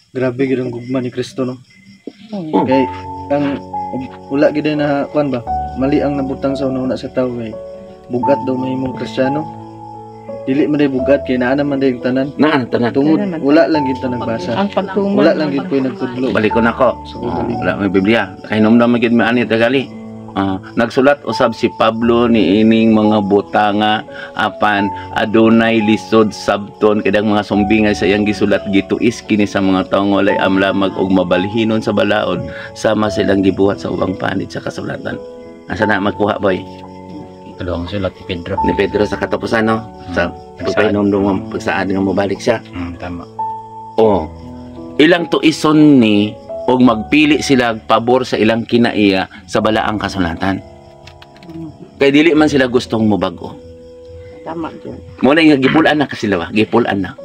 Grabe gid ang gugma ni Kristo, no? Oh. Kay ang wala gid na kuan ba? Mali ang nabutang sa una sa tao kay bugat daw mahimong Kristiyano. Dili man day bugat kay naa naman day ang tanan. Naa tanan. Tungod Naa naman. wala lang gid ta nagbasa. Ang pagtuman. Wala lang gid ko'y nagtudlo. Balikon ako. Sa Oh, wala may Biblia. Kahinomdom man gid mi ani tagali. Nagsulat usab si Pablo ni ining mga butanga apan adunay lisod sabton kay mga sumbingay sa iyang gisulat gituis kini sa mga tawo nga walay amlamag og mabalhinon sa balaod sama silang gibuhat sa ubang panid sa kasulatan. Asa na magkuha, boy? Tulong sulat ni Pedro. Ni Pedro sa katapusan, no? Sa Pagsaad. pagpahinomdom mo, pagsaad nga mobalik siya. Tama. Oh. Ilang tuison ni og magpili sila pabor sa ilang kinaiya sa balaang kasulatan. Kay dili man sila gustong mobago. Tama jud. Mo na nga gipulaan na kasi sila ba? Gipulaan na.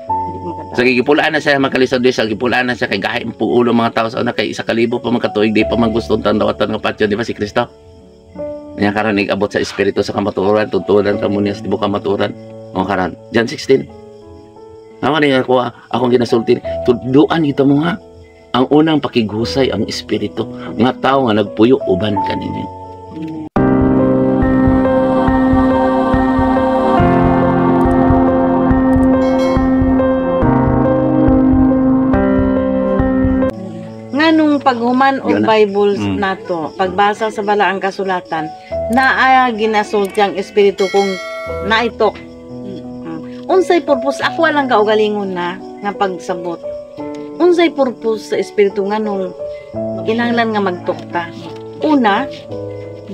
Hindi So gipulaan na siya makalisod siya, gipulaan na siya kay gahi ang puulo mga tao sa una kay 1,000 pa man katuig di pa man gustong tandawatan nga patyon, di ba si Kristo? Nya karon abot sa espiritu sa kamatuoran, tutulan ka mo niya sa tibuok kamatuoran. O karon, John 16. Tama ni ako akong ginasulti. Tudluan kita mo ha. Ang unang pakighusay ang espiritu nga tao nga nagpuyo uban kaninyo. Nganong paghuman og Yun na. Bible nato, pagbasa sa balaang kasulatan, naa ginasulti ang espiritu kung naitok. Unsay purpose ako lang kaugalingon na nga pagsabot. Unsay purpose sa espiritu nganong kinahanglan nga magtukta? Una,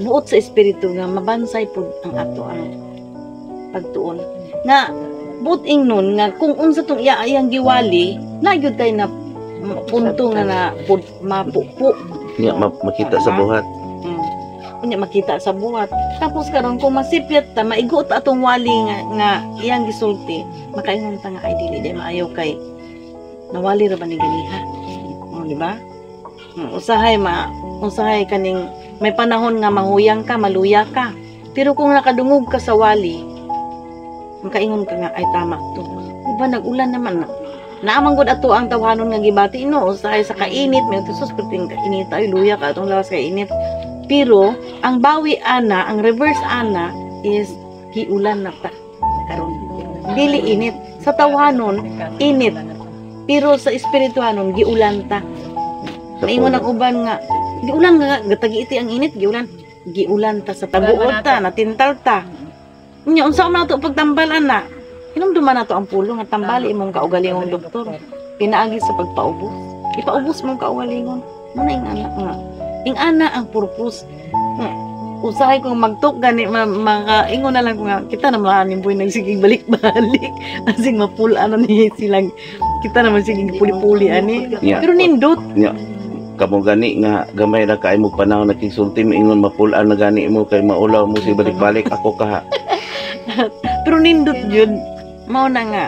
buot sa espiritu nga mabansay pud ang ato ang pagtuon. Nga buot ingnon nga kung unsa tong iya iyang giwali, na gyud tay na punto nga na pud, mapupo. Nya makita sa buhat. Unya makita sa buhat. Tapos karon kung masipyat ta, maigo ta atong wali nga iyang gisulti, makaingon ta nga ay dili day maayo kay nawali ra ba ni ganiha. O, di ba? Usahay usahay kaning may panahon nga mahuyang ka, maluya ka. Pero kung nakadungog ka sa wali, makaingon ka nga ay tama to. Di ba nag-ulan naman na. Naamang gud ato ang tawhanon nga gibati no, usahay sa kainit, may sus perting kainit ay luya ka atong lawas kay init. Pero ang bawi ana, ang reverse ana is giulan na ta karon. Dili init sa tawhanon, init. Pero sa espirituhanon giulan ta. Maingon ang uban nga giulan nga gatagi iti ang init, giulan. Giulan ta sa tabuot ta, natintal ta. Unya unsa man nato pagtambal ana? Hinumduman nato ang pulo nga tambali imong kaugalingong doktor. Pinaagi sa pagpaubos. Ipaubos mong kaugalingon. Muna ing ana nga. Ing ana ang purpose. Usahay kong magtuk gani maka ingon na lang ko nga kita naman aning boy nagsiging balik-balik. Asing mapula na ni silang kita naman siging puli-puli ani. Yeah. Pero nindot. Nya kamo gani nga gamay ra kay mo panahon nakigsulti mo ingon mapulaan na gani mo kay maulaw mo si balik-balik ako kaha. Pero nindot jud. Mao na nga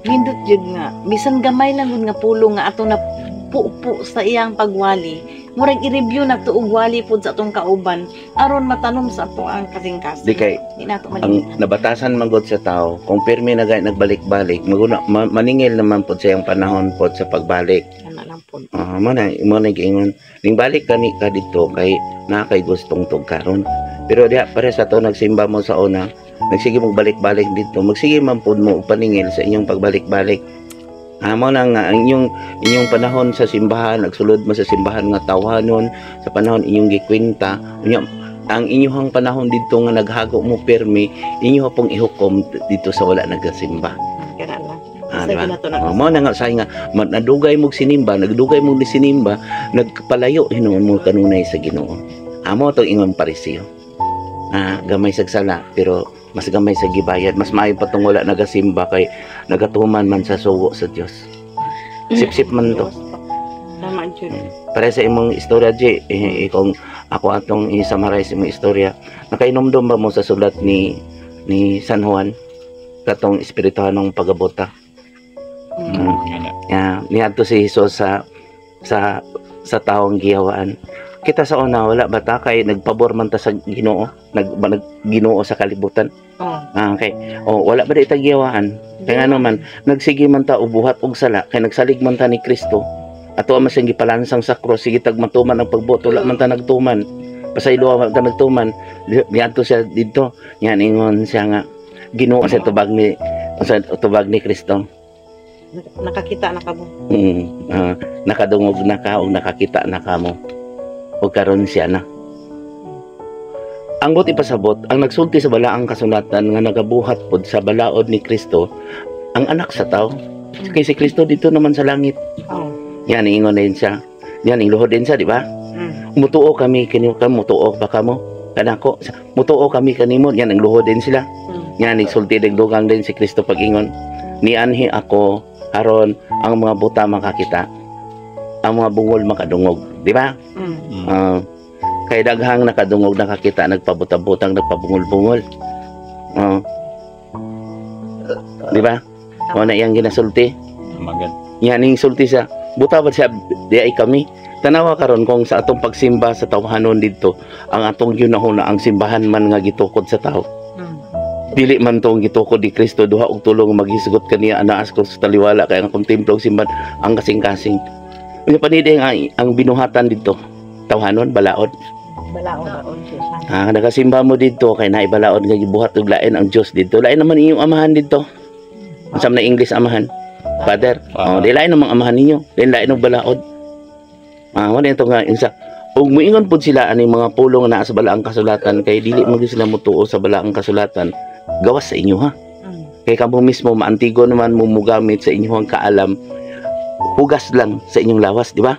nindot jud nga bisan gamay lang gud nga pulo nga ato na pupo sa iyang pagwali. Murag i-review na to og wali pud sa atong kauban aron matanom sa ato ang kasing-kasing. Di kay Di nato ang malimutan. nabatasan man gud sa tao kung pirmi na gani nagbalik-balik maguna maningil naman pod sa iyang panahon pod sa pagbalik. Ana lang pod. Mo na giingon ning balik kani ka didto kay naa kay gustong tug karon. Pero diha pare sa to nagsimba mo sa una, nagsige mo balik-balik didto, magsige man pod mo og paningil sa inyong pagbalik-balik. Mo na nga ang inyong panahon sa simbahan, nagsulod mo sa simbahan nga tawhanon, sa panahon inyong gikwenta, unya ang inyong panahon didto nga naghago mo pirmi, inyo pong ihukom dito sa wala nagasimba. Kana lang. Di ba? Sa ginato na. Oh, mo na nga say nga nadugay mo sinimba, nagdugay mo ni sinimba, nagpalayo hinuon mo kanunay sa Ginoo. Amo tong ingon Pariseo. Gamay sa sala pero mas gamay sa gibayad, mas maayo pa tong wala nagasimba kay nagatuman man sa sugo sa Dios. Sip-sip man to. Tama jud. Para sa imong istorya, G, kung ako atong i-summarize imong istorya, nakainomdom ba mo sa sulat ni San Juan katong espirituhanong pagabota? Ana. Yeah, niadto si Jesus sa taong gihawaan. Kita sa una, wala ba ta kay nagpabor man ta sa Ginoo, nag Ginoo sa kalibutan. Oh. Ah, okay. Oh, wala ba di tagiyawaan? Kaya nga naman, nagsige man ta og buhat og sala, kay nagsalig man ta ni Kristo. Ato man siyang gipalansang sa cross, sige tag matuman ang pagbuot, wala man ta nagtuman. Pasaylo man ta nagtuman. Niadto siya didto. Yan ingon siya nga Ginoo sa tubag ni Kristo. Nakakita na ka mo. Nakadungog na ka o nakakita na ka mo. O karon siya na. Ang buot ipasabot, ang nagsulti sa balaang kasulatan nga nagabuhat pod sa balaod ni Kristo, ang anak sa tao. Kay si Kristo dito naman sa langit. Oh. Yan ingon din siya. Yan ingluhod din siya, di ba? Mm. Mutuo kami kini ka, mutuo ba kamo? Kanako, mutuo kami kanimo. Yan ang luhod din sila. Yan nagsulti din dugang din si Kristo pag-ingon. Nianhi ako aron ang mga buta makakita, ang mga bungol makadungog, di ba? Mm. Kay daghang nakadungog, nakakita, nagpabuta-butang, nagpabungol-bungol. Di ba? Mao na iyang ginasulti. Tama gid. Yan ning sulti siya. Buta ba siya di ay kami. Tanawa karon kung sa atong pagsimba sa tawhanon didto, ang atong yunahuna ang simbahan man nga gitukod sa tao. Dili man tong gitukod ni Kristo, duha og tulong maghisgot kaniya anaas ko sa taliwala kay ang akong templo og simbahan ang kasing-kasing. Unya panidi ang binuhatan didto. Tawhanon balaod. Balaod. Ah, nagasimba mo didto kay naibalaod nga gibuhat og lain ang Dios didto. Lain naman inyong amahan didto. Unsa man na English amahan? Father. Oh, di lain namang amahan ninyo. Di lain og balaod. Ah, wala ito nga insa. Ug moingon pud sila ani mga pulong naa sa balaang kasulatan kay dili man gyud sila motuo sa balaang kasulatan. Gawas sa inyo ha. Kay kamo mismo maantigo naman mo mugamit sa inyong kaalam. Hugas lang sa inyong lawas, di ba?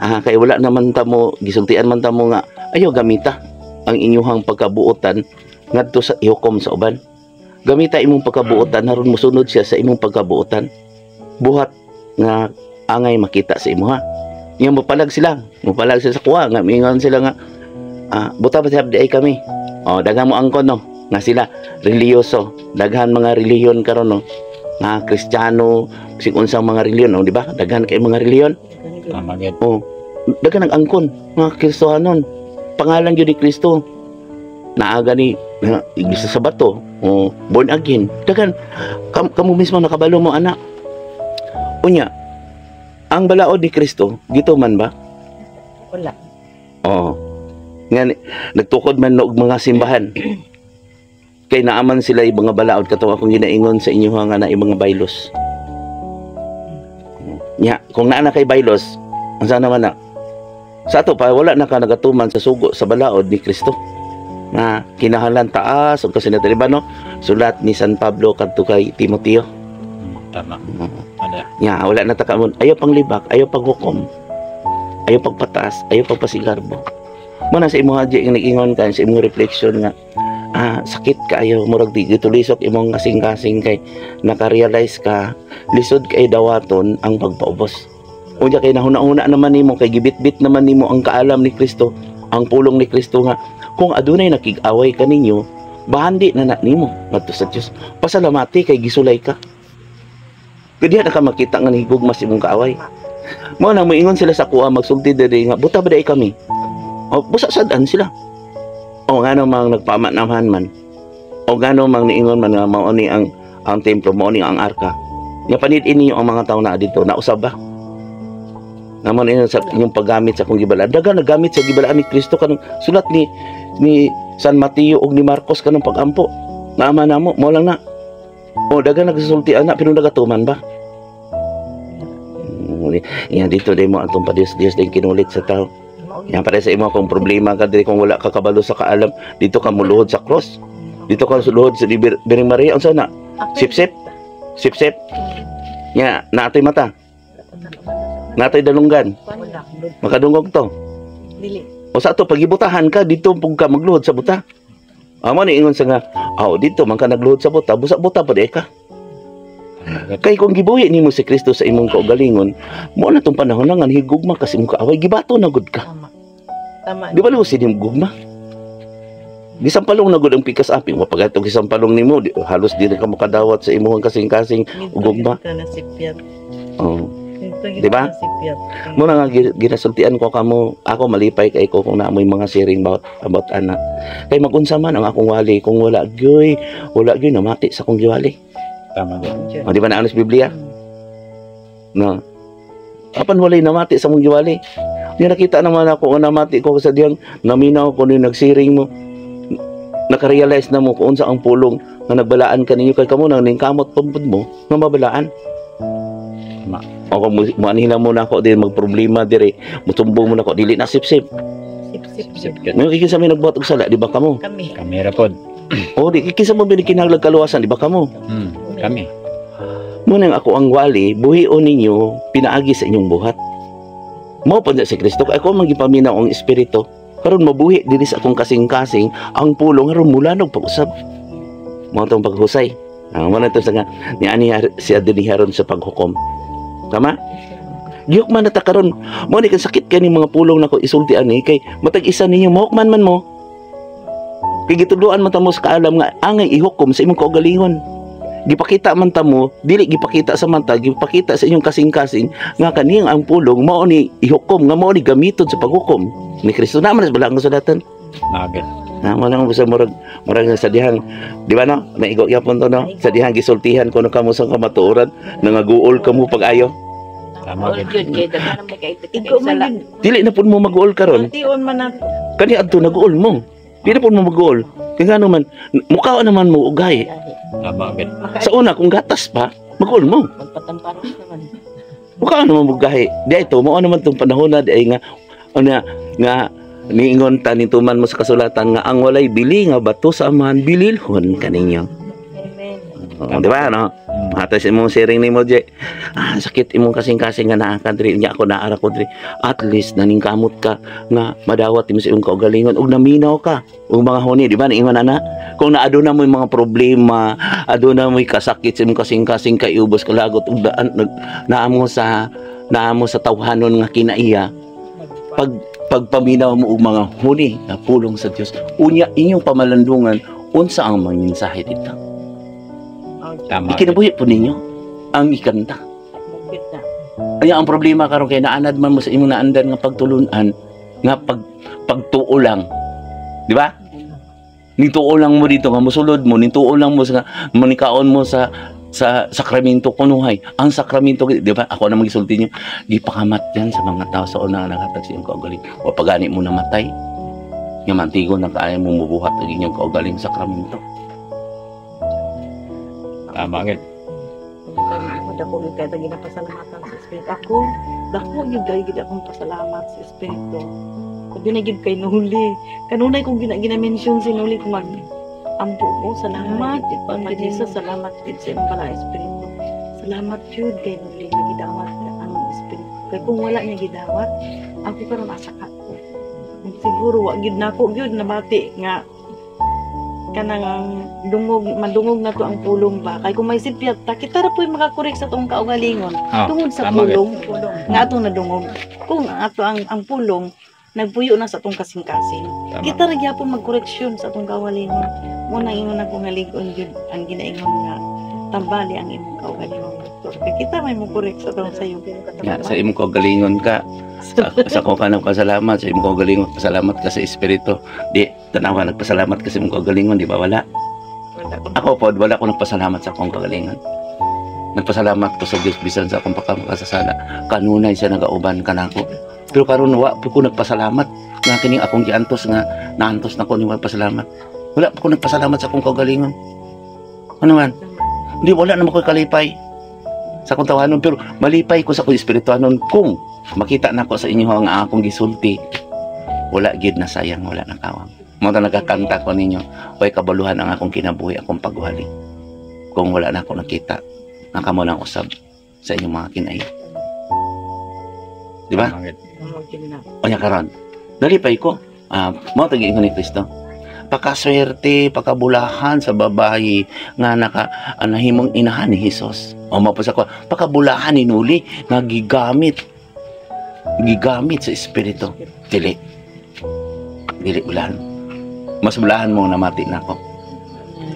Ah, kay wala naman ta mo gisultian man ta mo nga ayo gamita ang inyuhang pagkabuotan ngadto sa ihukom sa uban. Gamita imong pagkabuotan aron mosunod siya sa imong pagkabuotan. Buhat nga angay makita sa imo ha. Nga mopalag sila, mopalag sila sa kuha nga mingon sila nga buta ba siya di ay kami. Oh, daghan mo angkon no nga sila relihiyoso, daghan mga relihiyon karon no. Nga Kristiyano, sig unsang mga relihiyon, no, di ba? Daghan kay mga relihiyon. Tama gid. Oh, daghan ang angkon mga Kristohanon. Pangalan gyud ni Kristo. Naaga ni iglesia sa bato, oh, born again. Daghan kamo mismo nakabalo mo ana. Unya, ang balaod ni Kristo, gituman ba? Wala. Oo. Nga nagtukod man og mga simbahan. Kay naaman sila yung mga balaod katong akong ginaingon sa inyo nga na yung mga baylos. Nya, kung naa na kay baylos, unsa naman na? Sa ato pa wala na ka nagatuman sa sugo sa balaod ni Kristo. Nga kinahanglan taas ug kasinatian, di ba no? Sulat ni San Pablo kadto kay Timoteo. Tama. Ada. Nya, wala na ta kamon. Ayaw panglibak, ayaw paghukom. Ayaw pagpataas, ayaw pagpasigarbo. Mo na sa imong haji nga nag-ingon ka sa imong reflection nga sakit kaayo, murag di gitulisok imong kasing-kasing kay naka-realize ka lisod kay dawaton ang pagpaubos. Unya kay nahuna-huna naman nimo kay gibitbit naman nimo ang kaalam ni Kristo, ang pulong ni Kristo nga kung adunay nakig-away kaninyo, bahandi na na nimo ngadto sa Dios. Pasalamati kay gisulay ka. Kaya diha na ka makita nga nahigugma sa imong kaaway. Mo nang moingon sila sa kuha magsulti diri nga buta ba di kami? O busa sad-an sila. O ngano mang nagpamanamhan man. O ngano mang niingon man nga mao ni ang templo, mao ni ang arka. Nga panid-in ninyo ang mga tao na dito, nausab ba? Naman inyo sa inyong paggamit sa akong gibalaan. Daga naggamit sa gibalaan ni Kristo kanang sulat ni San Mateo ug ni Marcos kanang pagampo. Naama namo, mo lang na. O daga nagsulti ana pero nagatuman ba? Yan dito din mo atong pa-Dios Dios din kinulit sa tao. Yan para sa imo kung problema ka diri kung wala ka kabalo sa kaalam, dito ka muluhod sa cross. Dito ka suluhod sa Bireng Maria unsa na? Sip-sip. Sip-sip. Nya, naatoy mata. Naatoy dalunggan. Wala. Makadungog to. Dili. O sa ato pagibutahan ka dito pug ka magluhod sa buta. Amo ni ingon sa nga, aw dito man ka nagluhod sa buta, busa buta pa di ka. Kay kung gibuhi nimo si Kristo sa imong kaugalingon, mo na tong panahon na nga higugma ka sa imong kaaway, gibato na gud ka. Tama. Tama. Di ba lusin nimo gugma? Gisampalong na gud ang pikas aping, wa pagatong gisampalong nimo, di, halos di na ka makadawat sa imong kasing-kasing Nidto ugugma. ka na sipyat. Oh. Nidto Di ba? Muna nga ginasultian ko kamo, ako malipay kay ko kung naamoy mga sharing about ana. Kay magunsa man ang akong wali kung wala gyoy namati sa akong giwali. Tama gid. O, di ba naano sa Biblia? No. Apan walay namati sa mong giwali. Di nakita naman ako nga namati ko sa diyang naminaw ko ni nagsiring mo. Nakarealize na mo kung unsa ang pulong nga nagbalaan ka ninyo kay kamo nang ningkamot pud mo nga mabalaan. Tama. O kung muanhin na mo na ako din magproblema dire, mutumbong mo na ako dili na sip-sip. Sip-sip. Sip gid. Ngayon kinsa may nagbuhat og sala, di ba kamo? Kami. Kami ra pod. O di kinsa mo binikinahanglag kaluwasan, di ba kamo? Kami. Muna nga ako ang wali, buhion ninyo pinaagi sa inyong buhat. Mao pa na si Kristo, kay ako man gipaminaw ang espiritu. Karon mabuhi diri sa akong kasing-kasing ang pulong aron mulanog pag-usab. Mao tong paghusay. Ang mo na to sa nga ni ani si adini haron sa paghukom. Tama? Gihukman na ta karon. Mo ni sakit kani mga pulong nako isulti ani kay matag isa ninyo mahukman man mo. Kay gitudloan man ta mo sa kaalam nga angay ihukom sa imong kaugalingon. Gipakita man ta mo, dili gipakita sa mata, gipakita sa inyong kasing-kasing nga kaniyang ang pulong mao ni ihukom nga mao ni gamiton sa paghukom ni Kristo. Na man sa balang kasulatan. Naa gid. Na mo lang basta murag sa dihang, di ba no? Naigo gyapon to no. Sa dihang gisultihan ko no kamo sa kamatuoran, nangaguol kamo pag-ayo. Tama All gid. good kay daghan man kay Igo man sala. yun. Dili na pud mo maguol karon. Tion man nato. Kani adto naguol mo. Di na pud mo maguol. Kay ngano man mukha naman mo ugay. Tama gid. Sa una kung gatas pa, maguol mo. Magpatamparos naman. Mukha naman mo gahi. Di ito mao naman tong panahon na di ay nga ano nga niingon ta nituman mo sa kasulatan nga ang walay bili nga bato sa amahan bililhon kaninyo. Amen. Oh, di ba no? Mm. Ato sa imong sharing nimo Je. Ah, sakit imong kasing-kasing nga naa ka diri nya ako naara ko diri. At least naningkamot ka nga madawat imo sa imong kaugalingon ug naminaw ka ug mga huni, di ba niingon ana? Kung naaduna mo mga problema, aduna mo kasakit sa imong kasing-kasing kay ubos kalagot ug daan naamo sa tawhanon nga kinaiya pagpaminaw mo og mga huni na pulong sa Dios, unya inyong pamalandungan unsa ang mga mensahe dito. Tama gid. Ikinabuhi po ninyo ang ikanta. Mugit na. Kaya ang problema karon kay naanad man mo sa imong naandan nga pagtulunan nga pagtuo lang. Di ba? Nituo lang mo dito nga mosulod mo, nituo lang mo sa manikaon mo sa sakramento kunuhay. Ang sakramento, di ba? Ako na magisulti niyo, gipakamat yan sa mga tao sa una nga naghatag sa iyong kaugaling. O pagani mo namatay, nga mantigo na kaya mo mubuhat ang inyong kaugaling sakramento. Tama gid. Dako gyud kay ginapasalamatan sa Espiritu. Ako, dako gyud kay gid akong pasalamat sa Espiritu. Kung na gyud kay Nuli. Kanunay kong gina-mention si Nuli kung mag ampo ko, salamat. Pag Jesus, salamat gyud sa imong balaang Espiritu. Salamat gyud kay Nuli nga gidawat ang Espiritu. Kay kung wala niya gidawat, ako karon asa ka ko. Siguro wa gyud nako gyud nabati nga kanang dungog madungog na to ang pulong ba kay kung may sipyat ta kita ra po'y makakorek sa atong kaugalingon Ah, tungod sa tama gid. pulong nga atong nadungog kung ang ato ang pulong nagpuyo na sa atong kasing-kasing. Tama. Kita ra gyapon magkoreksyon sa atong kaugalingon. Mo nang ingon ako nga lig-on gyud ang ginaingon nga tambali ang imong kaugalingon, doktor, kay kita may mo korek sa atong sayo. Nga, sa imong kaugalingon ka, sa ko ka nagpasalamat, sa imong kaugalingon, pasalamat ka sa Espiritu. Di, tanawa, nagpasalamat ka sa imong kaugalingon, di ba wala? Ako po, wala ko nagpasalamat sa akong kaugalingon. Nagpasalamat ko sa Diyos bisan sa akong pagkamakasasala. Kanunay siya nagauban kanako. Pero karon wa po ko nagpasalamat nga kining akong giantos nga naantos na ko ni pasalamat. Wala po ko nagpasalamat sa akong kaugalingon. Ano man? Hindi, wala naman ko kalipay sa akong tawanon, pero malipay ko sa akong espirituanon kung makita na ko sa inyo ang akong gisulti, wala gid na sayang, wala na kawang mo ta nagakanta ko ninyo, way kabaluhan ang akong kinabuhi, akong pagwali, kung wala na ako nakita nga kamo nang usab sa inyong mga kinay, di ba? Tama gid. Unya karon nalipay ko, mao tagi ni Kristo, pakaswerte, pakabulahan sa babayi nga naka nahimong inahan ni Hesus. O mao pa sa ko, pakabulahan ni Nuli nga gigamit sa espiritu. Dili. Dili bulahan. Mas bulahan mo namati nako.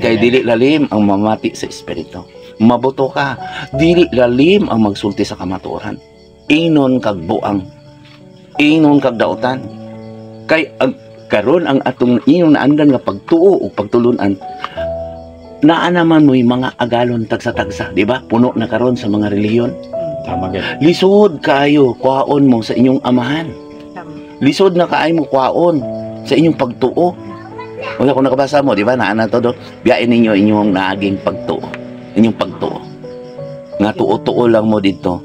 Kay dili lalim ang mamati sa espiritu. Mabuto ka. Dili lalim ang magsulti sa kamatuoran. Ingnon kag buang. Ingnon kag dautan. Kay ang karon ang atong inyong naandan nga pagtuo o pagtulunan, naa naman mo'y mga agalon tagsa-tagsa, di ba? Puno na karon sa mga relihiyon. Tama gid. Lisod kaayo kwaon mo sa inyong amahan. Tama. Lisod na kaayo mo kwaon sa inyong pagtuo. Wala kung nakabasa mo, di ba? Naa na to do. Biyain ninyo inyong naaging pagtuo. Inyong pagtuo. Nga tuo-tuo lang mo dito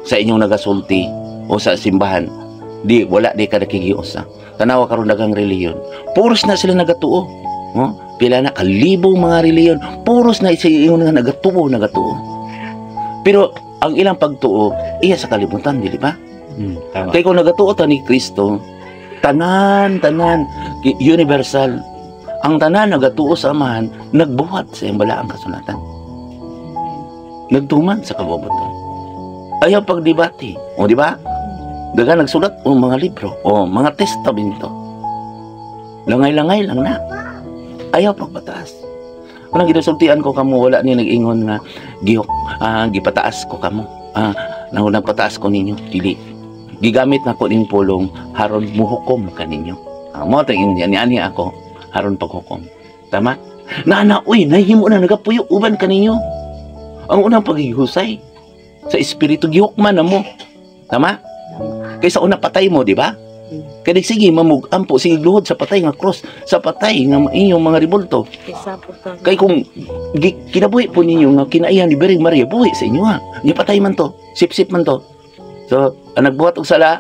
sa inyong nagasulti o sa simbahan. Di, wala di ka nakikiusa. Tanawa karon daghang relihiyon. Puros na sila nagatuo. No? Pila na kalibong mga relihiyon. Puros na isa ingon nga nagatuo, nagatuo. Pero ang ilang pagtuo, iya sa kalibutan, dili ba? Tama. Kay kung nagatuo ta ni Kristo, tanan, tanan, universal. Ang tanan nagatuo sa Amahan, nagbuhat sa iyang balaang kasulatan. Nagtuman sa kabubuton. Ayaw pagdebate. O, di ba? Daga nagsulat o mga libro o mga testamento. Langay-langay lang na. Ayaw pagpataas. Kung ang ginasultian ko kamo, wala niya nag-ingon nga gihok, gipataas ko kamo. Nagpataas ko ninyo. Dili. Gigamit na ko ning pulong haron muhukom kaninyo. Mo to ingon niya ni ani ako haron paghukom. Tama? Na uy, nahimo na nagapuyo uban kaninyo. Ang unang paghihusay sa espiritu gihukman na mo. Tama? Kaysa una patay mo, di ba? Kaya sige, mamug-ampo, sige luhod sa patay nga cross, sa patay nga inyong mga ribulto. Kay kung kinabuhi po ninyo nga kinaiyan ni Birheng Maria, buhi sa inyo ha. Nya patay man to, sip-sip man to. So, ang nagbuhat og sala,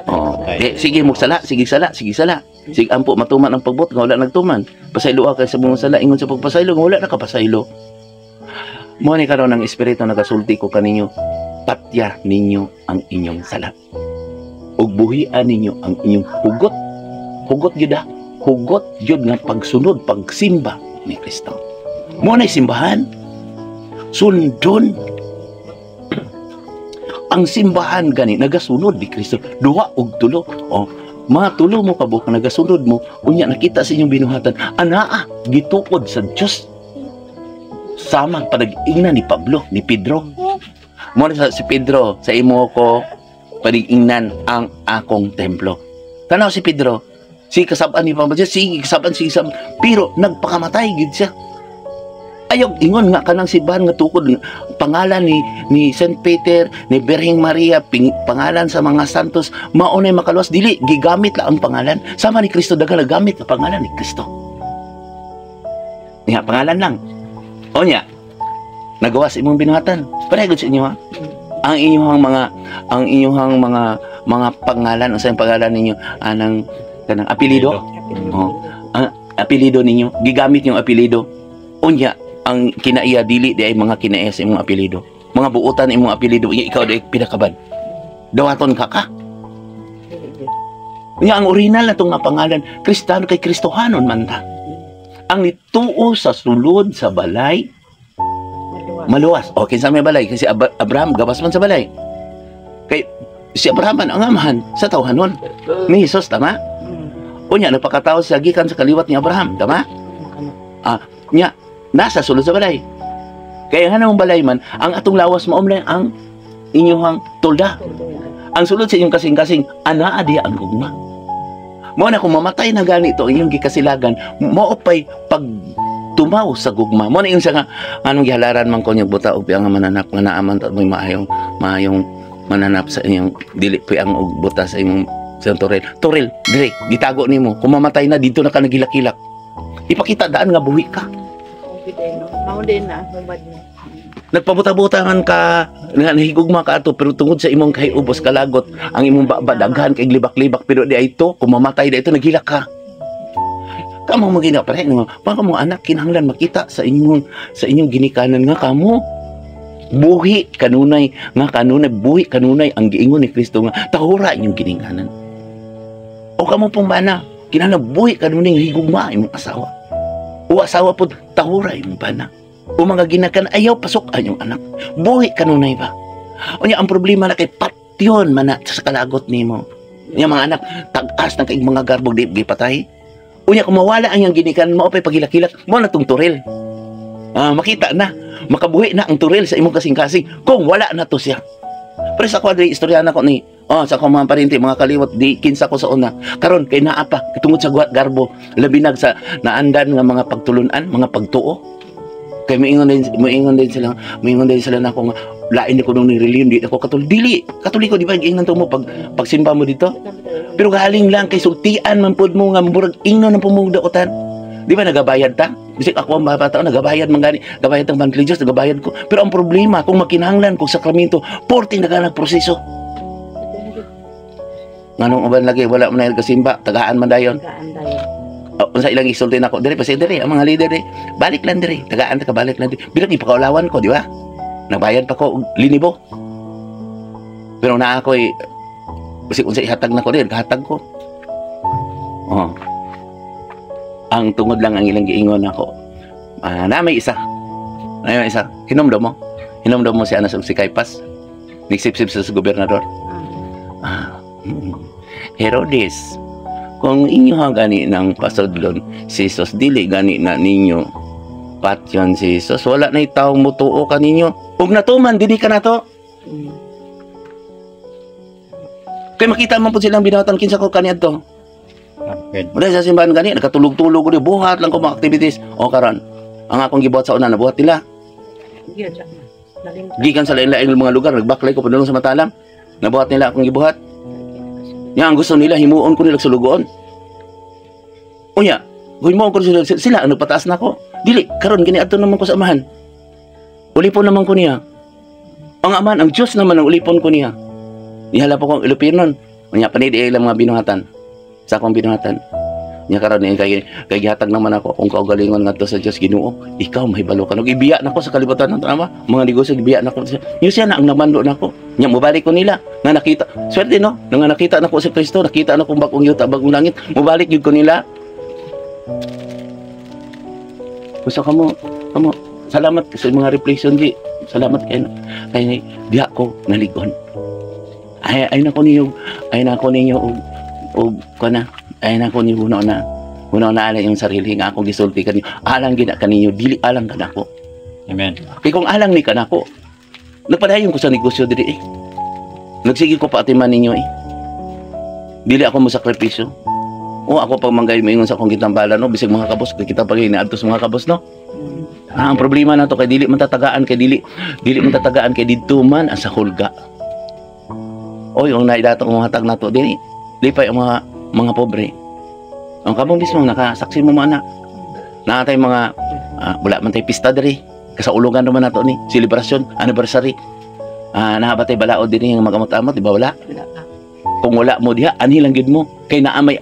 oh, di, sige mo sala, sige sala, sige sala. Sige ampo matuman ang pagbuot nga wala nagtuman. Pasaylo ka sa mga sala, ingon sa pagpasaylo nga wala nakapasaylo. Mo ni karon ang espiritu nagasulti ko kaninyo. Patya ninyo ang inyong sala. Ug buhian ninyo ang inyong hugot. Hugot gyud ah. Hugot gyud nga pagsunod, pagsimba ni Kristo. Mo na simbahan. Sundon. Ang simbahan gani nagasunod ni Kristo. Duha og tulo. O, mga tulo mo kabuok nagasunod mo, unya nakita sa inyong binuhatan, anaa gitukod sa Dios. Sama panag-ingnan ni Pablo, ni Pedro. Mo na si Pedro, sa imo ko panag-ingnan ang akong templo. Tanaw si Pedro, si kasab-an ni Pablo, sige kasab-an, sige kasab-an, pero nagpakamatay gid siya. Ayaw ingon nga kanang simbahan nga tukod pangalan ni Saint Peter, ni Birheng Maria, pangalan sa mga santos, mao nay makaluwas, dili gigamit lang ang pangalan. Sama ni Kristo, daghang nagamit ang pangalan ni Kristo. Niya pangalan lang. O niya, nagawa sa imong binuhatan. Pareho sa inyo ha. Ang inyong mga ang inyong mga mga pangalan, ang sa pangalan ninyo anang kanang apelyido. Oh. Ang apelyido ninyo, gigamit yung apelyido. Unya, ang kinaiya dili di ay mga kinaiya sa imong apelyido. Mga buotan imong apelyido, unya ikaw di pinakaban. Dawaton ka ka. Unya ang original na tong nga pangalan, Kristiyano kay Kristohanon man ta. Ang nituo sa sulod sa balay maluwas. O kinsa may balay kasi Abraham gawas man sa balay. Kay si Abraham man ang amahan sa tawhanon ni Jesus, tama? Unya nagpakatao siya gikan sa kaliwat ni Abraham, tama? Nya nasa sulod sa balay. Kaya nga namang balay man, ang atong lawas mao man ang inyong tulda. Ang sulod sa inyong kasing-kasing, anaa diya ang gugma. Mao na kung mamatay na ganito ang inyong gikasilagan, mao pay pag tumaw sa gugma. Mao na yung siya nga, anong gihalaran man ko niyang buta og nga mananap nga naaman ta mo'y maayong maayong mananap sa inyong dili pa ang og buta sa imong sa toril. Toril, dire, gitago nimo. Kung mamatay na dito na ka nagilak-hilak. Ipakita daan nga buhi ka. Mao din na hubad mo. Nagpabuta-buta man ka, nga nahigugma ka ato, pero tungod sa imong kahiubos kalagot, ang imong baba daghan kay libak-libak, pero di ay ito, kung mamatay di ito, naghilak ka. Kamo magina pare nga pa kamo anak kinahanglan makita sa inyong ginikanan nga kamo buhi kanunay nga kanunay buhi kanunay ang giingon ni Kristo nga tahura inyong ginikanan. O kamo pong bana kinahanglan buhi kanunay nga higugma imong asawa. O asawa pod tahura imong bana. O mga ginakan ayaw pasok ang inyong anak. Buhi kanunay ba? Unya ang problema na kay patyon man na sa kalagot nimo. Unya mga anak tag-as ng kay mga garbog di gipatay. Unya kung mawala ang iyang ginikan mao pay pagilak-hilak mo na tong turil. Makita na, makabuhi na ang turil sa imong kasing-kasing kung wala na to siya. Pero sa ako diri istorya na ko ni. Oh, sa akong mga parinti, mga kaliwat, di kinsa ko sa una. Karon kay naa pa tungod sa guhat garbo, labi nag sa naandan nga mga pagtulunan, mga pagtuo. Kay moingon din sila nako nga lain ko nung ni relihiyon, di ako Katoliko. Dili, Katoliko, di ba giingnan to mo pag pagsimba mo dito? Pero galing lang kay sultian man pud mo nga murag ingnon ang pumugdaotan. Di ba nagabayad ta? Bisag ako ang bata, nagabayad man gani, nagabayad ang monthly dues, nagabayad ko. Pero ang problema kung makinahanglan kog sakramento, porting nagalang proseso. Nganong uban lagi wala man na kasimba, tagaan man dayon. Tagaan dayon. Oh, unsa ilang isulti nako diri pa diri ang mga leader diri. Balik lang diri, tagaan ta ka, balik lang diri. Bilang ipakaulawan ko, di ba? Nagbayad pa ko og linibo. Pero naa ko bisig unsa ihatag nako din, kahatag ko. Oh. Ang tungod lang ang ilang giingon nako. Ah, na may isa. Na may isa. Hinomdom mo. Hinomdom mo si Anas ug si Caiphas. Nigsipsip sa gobernador. Ah. Herodes, kung inyo ha gani ng pasudlon si Jesus, dili gani na ninyo patyon si Jesus. Wala na tawong mutuo kaninyo. Ug natuman, dili ka na to. Kay makita man po silang binatan kinsa ko kaniadto. Tama gid. Wala sa simbahan gani, nakatulog-tulog ko di, buhat lang ko mga activities. O karon, ang akong gibuhat sa una, nabuhat nila. Gyud. Nalimtan. Gikan sa lain-laing mga lugar, nagbaklay ko padulong sa Matalam. Nabuhat nila akong gibuhat. Nya ang gusto nila, himuon ko nila sulugoon. Unya, himuon ko sila, sila ang nagpataas na ako. Dili, karon gani adto naman ko sa amahan. Ulipon naman ko niya. Ang amahan, ang Diyos naman ang ulipon ko niya. Nihala po kong ilupinon. Unya, panidi ilang mga binuhatan. Sa akong binuhatan. Nya karon ni kay gihatag naman ako akong kaugalingon ngadto sa Dios Ginoo. Ikaw mahibalo ka. Ibiya nako sa kalibutan ng tama. Mga negosyo gibiya nako. Nya siya na ang namando nako. Nya mobalik ko nila nga nakita. Swerte no, nga nakita nako si Kristo, nakita nako bagong yuta, bagong langit. Mobalik gyud ko nila. Gusto kamo, kamo. Salamat sa mga reflection gi. Salamat kay kay diha ko naligon. Ay na ko ninyo, ay na ko ninyo og og kana, ay na ko ninyo huno na. Huno na alang yung sarili nga akong gisulti kanyo. Alang gina kaninyo, dili alang kanako. Amen. Kay kung alang ni kanako, nagpadayon ko sa negosyo diri eh. Nagsige ko pa atiman ninyo eh. Dili ako mo sakripisyo. O ako pag manggay moingon sa akong gitambalan no, bisag mga kabos, kay kita pag inaadto sa mga kabos no. Ah, ang problema na to kay dili man tatagaan kay dili dili man tatagaan kay didto man ang sa hulga. Oy, ang naidato ang mga hatag nato dinhi. Lipay ang mga pobre. Ang kamo mismo nakasaksi mo man na. Naa tay mga wala man tay pista diri. Kasaulugan naman nato ni celebration, anniversary. Ah, naa ba tay balaod dinhi nga magamot-amot, di ba wala? Wala pa. Kung wala mo diha, anhi lang gyud mo. Kay naamay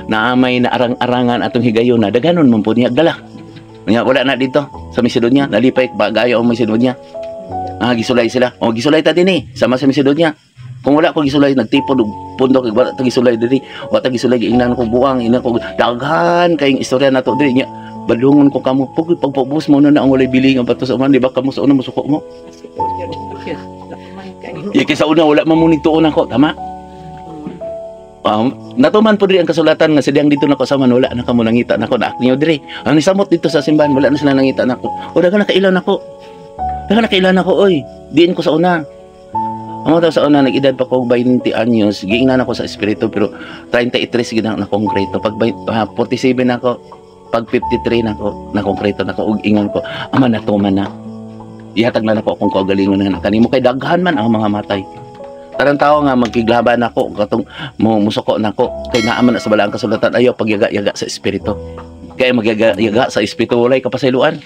naarang-arangan atong higayon na daghanon man po niya dala. Nya wala na dito sa Macedonia, nalipay ba gayo ang Macedonia. Ah, gisulay sila. O gisulay ta dinhi sama sa Macedonia. Kung wala ko gisulay nagtipon og pundok wala ta gisulay diri, wala ta gisulay giingnan ko buwang, ingnan ko daghan kayong istorya nato diri nya. Badlungon ko kamo, pag pagpubos mo na na ang walay bili nga bato sa uman, di ba kamo sa una musuko mo? Ya kay sa una wala man mo nituon ako, tama? Natuman po diri ang kasulatan nga sidyang dito nako sa man wala na kamo nangita nako na niyo diri. Ang nisamot dito sa simbahan wala na sila nangita nako. O daghan na kailan nako. Daghan na kailan nako oy. Diin ko sa una. Amo daw sa una nag-edad pa ko 20 anyos, giingnan ako sa espiritu pero 33 gid na konkreto. Pag 47 nako, pag 53 nako, na konkreto nako og ingon ko, ama natuman na. Ihatag na nako akong kaugalingon na kanimo kay daghan man ang mga matay. Tarang tao nga magkiglaban nako katong mo musuko nako kay naa man na sa balaang kasulatan ayaw pagyaga-yaga sa espiritu. Kay magyaga-yaga sa espiritu walay kapasayloan.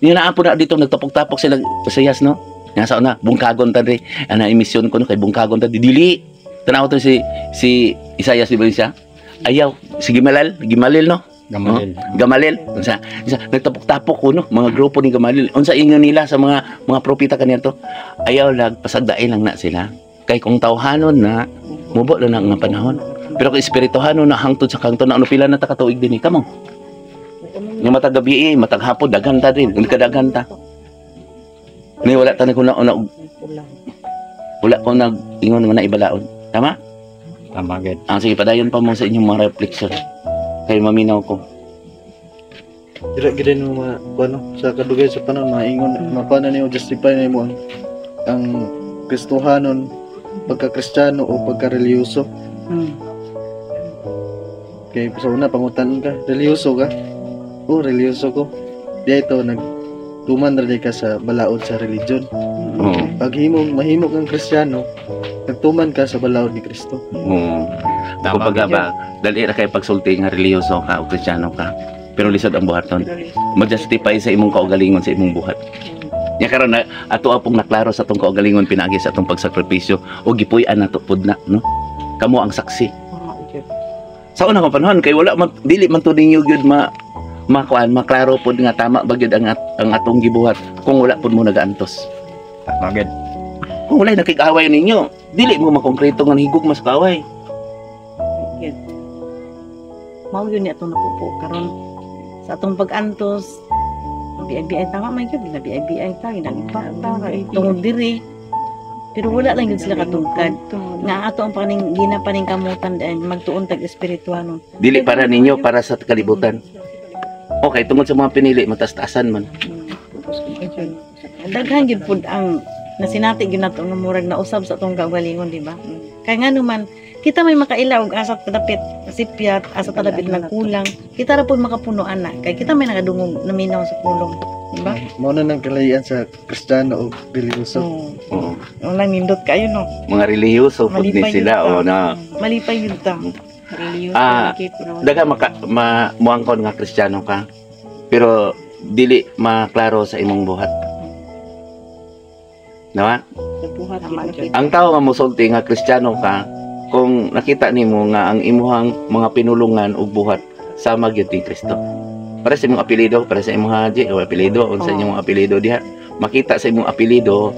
Niya naa po na dito nagtapok-tapok sila Isayas no. Nga sa una bungkagon ta diri ana emisyon ko no kay bungkagon ta di dili. Tanaw to si si Isayas di ba siya? Ayaw si Gimalal, Gimalil no. Gamalil. Gamalil unsa unsa nagtapok-tapok ko no mga grupo ni Gamalil unsa ingon nila sa mga propeta kaniadto ayaw lag pasagdain lang na sila kay kung tawhanon na mubo na nga panahon pero kung espirituhanon na hangtod sa kangtod na ano pila na ta katuig dinhi kamo nga matag gabi eh, matag hapon daghan ta din kadaghan ta ni wala ta ni kuna una wala ko nag ingon nga naibalaod tama. Tama gid. Ah, sige, padayon pa mo sa inyong mga reflection kay maminaw ko. Dira gid mo mga ano sa kadugay sa panahon maingon makuha na nimo justify na nimo ang Kristohanon, pagka-Kristiyano o pagka-relihiyoso. Kay sa una pangutan ka, relihiyoso ka? Oh, relihiyoso ko. Di ito nagtuman ra di ka sa balaod sa religion. Pag himong mahimo kang Kristiyano, nagtuman ka sa balaod ni Kristo. Oo. Tama Kumbaga gid. ba, dali ra kay pagsulti nga relihiyoso ka o Kristiyano ka. Pero lisod ang buhaton. Ma-justify sa imong kaugalingon sa imong buhat. Nya karon na ato apong naklaro sa atong kaugalingon pinaagi sa atong pagsakripisyo o gipuy-an nato pud na, no? Kamo ang saksi. Sa una nga panahon kay wala man, dili man to ninyo gyud ma makuan, maklaro pud nga tama ba gyud ang atong gibuhat kung wala pud mo nagaantos. Tama gid. Kung wala nakig-away ninyo, dili mo makonkreto nga higog mas kaaway. Mao yun ni atong napupo karon sa atong pag-antos. Bi-bi tama man gyud, ginabi-bi ta, ginalipa ta tungod diri. Pero wala lang yun sila katungkad. Nga ang ato ang paning ginapaning kamutan dahil magtuon tag espirituano. Dili para ninyo, para sa kalibutan. Okay, tungod sa mga pinili, mataas-taasan man. Daghan gyud pud ang nasinati gyud nato nga murag nausab sa atong kaugalingon, di ba? Kay nga naman kita may makaila og asa kadapit sipyat, asa kadapit nagkulang, kita ra pud makapuno ana kay kita may nakadungog naminaw sa pulong, di ba? Mao na nang kalahian sa Kristiyano o relihiyoso. Oo. Oo. Walang nindot kayo, no? Mga relihiyoso pud ni Malipay sila yun ta. o na. Malipay yun ta. Ah, daga maka ma, muangkon nga Kristiyano ka. Pero dili maklaro sa imong buhat. Nawa? Tama gyud. Ang tao nga mosulti nga Kristiyano ka kung nakita nimo nga ang imuhang mga pinulungan ug buhat sama gyud ni Kristo. Para sa imong apelyido, para sa imong haji o apelyido, unsa inyong apelyido diha, makita sa imong apelyido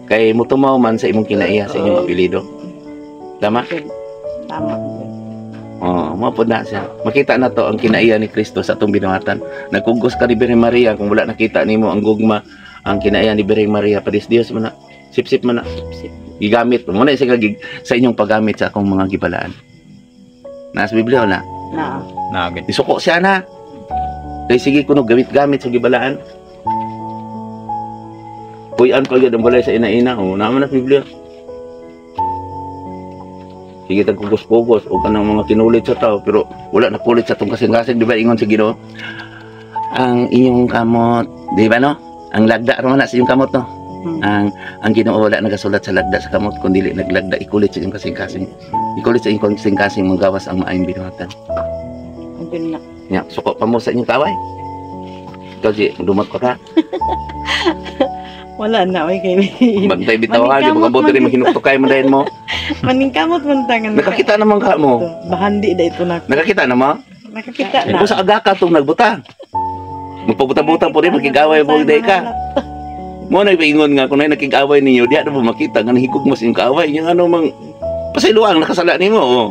kay mutumaw man sa imong kinaiya sa inyong apelyido. Tama? Tama. Oo, mao pud na siya. Makita na to ang kinaiya ni Kristo sa atong binuhatan. Nagkugos ka ni Birhen Maria kung wala nakita nimo ang gugma, ang kinaiya ni Birhen Maria, padis Dios man na. Sipsip man na. Gigamit mo na siya sa inyong paggamit sa akong mga gibalaan. Nasa Biblia na. Na. Na gid. Isuko siya na. Kay sige kuno gamit-gamit sa gibalaan. Puy-an pa gyud ang balay sa ina-ina. O, naman na sa Biblia. Sige tag kugos-kugos o kanang mga kinulit sa tao pero wala na kulit sa tong kasing-kasing, di ba ingon sa Ginoo? Ang inyong kamot, di ba, no? Ang lagda ra man na sa inyong kamot, no? Ang Ginoo wala nagasulat sa lagda sa kamot kundi naglagda ikulit sa inyong kasing-kasing. Ikulit sa inyong kasing-kasing manggawas ang maayong binuhatan. Yun na. Nya, suko pa mo sa inyong kaway. Ikaw, Ji, dumot ka ka. Wala na oy kay Bantay bitaw ha, di Maningkamot ba kabuti rin man. mahinuktukay mo dahil mo. Maningkamot man tangan. Nakakita naman ka mo. Bahandi da ito na. Nakakita naman? Nakakita na. Kung sa aga ka itong nagbutang. Magpabuta-butang po rin, magkigaway mo day ka. Mo na ipaingon nga, kung na nakigaway ninyo, di na mo makita nga nahigog mo sa inyong kaaway. Yung ano mang, pasailuang, nakasala nimo. Oh.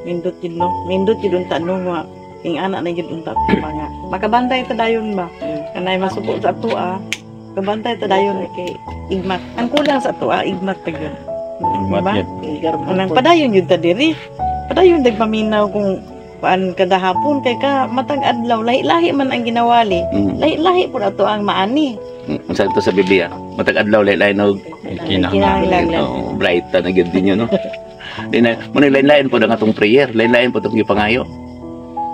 Nindot yun, no? Nindot yun unta, no? Nga. Ing ana na yun unta mga. Makabantay ta dayon ba? Kanay masuko sa ato ah. Kabantay ta dayon kay igmat. Ang kulang sa ato ah, igmat ta yun. Igmat Diba? gid. Anang padayon yun ta diri. Padayon nagpaminaw kung paan kada hapon kay ka matag adlaw lahi-lahi man ang ginawali. Lahi-lahi pud ato ang maani. Unsa ito sa Biblia? Matag adlaw lain-lain og Kinahanglan. Oh, bright ta na gyud ninyo, no? Di na, mo na lain-lain po ang atong prayer, lain-lain po itong gipangayo.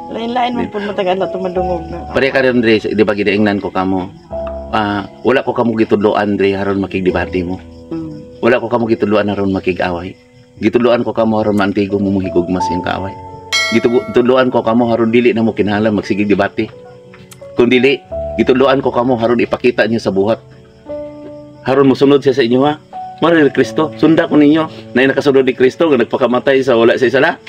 Lain-lain man pud matag adlaw tumadungog na. Pare ka rin, Dre, di ba ginaingnan ko kamo? Ah, wala ko kamo gitudloan, Dre, haron makigdebate mo. Wala ko kamo gitudloan aron makig-away. Gitudloan ko kamo aron maantigo mo mohigugma sa iyong kaaway. Gitudloan ko kamo aron dili na mo kinahanglan magsigig debate. Kung dili, gitudloan ko kamo aron ipakita niyo sa buhat. Haron mosunod siya sa inyo ha. Mao ni Kristo, sunda ko ninyo na nakasunod ni Kristo nga nagpakamatay sa wala sa isala.